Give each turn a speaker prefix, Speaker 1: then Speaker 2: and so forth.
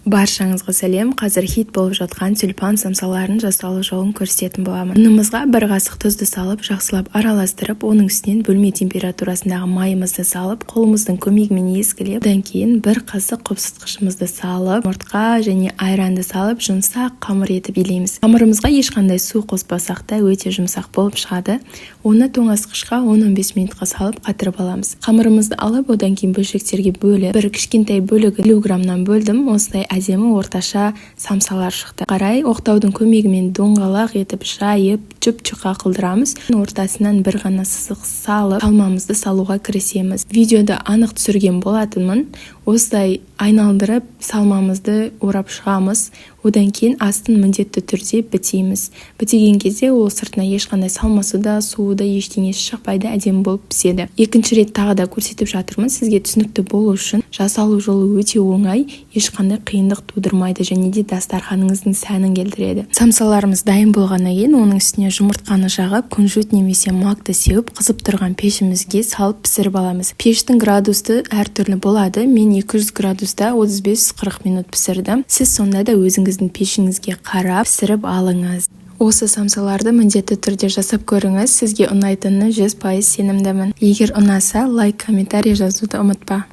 Speaker 1: Баршаңызға сәлем! Қазір хит болып жатқан тюльпан самсаларын жасалу жолын көрсететін боламын. Ұнымызға бір қасық тұзды салып, жақсылап араластырып, оның үстінен бөлме температурасындағы майымызды салып, қолымыздың көмегімен езгілеп, одан кейін бір қасық қопсытқышымызды салып, жұмыртқа және айранды салып, жұмсақ қамыр етіп илейміз. Қамырымызға ешқандай су қоспасақ та, өте жұмсақ болып шығады. Оны тоңазытқышқа 10-15 минутқа салып, қатырып аламыз. Қамырымызды алып, одан кейін бөлшектерге бөліп, бір кішкентай бөлігін 50 граммнан бөлдім. Осылай әдемі орташа самсалар шықты. Қарай оқтаудың көмегімен доңғалақ етіп жайып, жұп-жұқа қылдырамыз. Ортасынан бір ғана сызық салып, салмамызды салуға кірісеміз. Видеода анық түсірген болатынмын. Осылай айналдырып, салмамызды орап шығамыз. Одан кейін астын міндетті түрде бітейміз. Бітеген кезде ол сыртына ешқандай салмасы да, суы да, ештеңесі шықпайды, әдемі болып піседі. Екінші рет тағы да көрсетіп жатырмын сізге түсінікті болу үшін. Жасалу жолы өте оңай, ешқандай қиындық тудырмайды және де дастарханыңыздың сәнін келтіреді. Самсаларымыз дайын болғаннан кейін, оның үстіне жұмыртқаны жағып, кунжут немесе макты сеуіп, қызып тұрған пешімізге салып, пісіріп аламыз. Пештің градусы әртүрлі болады. Мен 200 градуста 35-40 минут пісірдім. Сіз сонда да өзіңіздің пешіңізге қарап пісіріп алыңыз. Осы самсаларды міндетті түрде жасап көріңіз, сізге ұнайтынына 100% сенімдімін. Егер ұнаса, лайк, комментарий жазуды ұмытпа.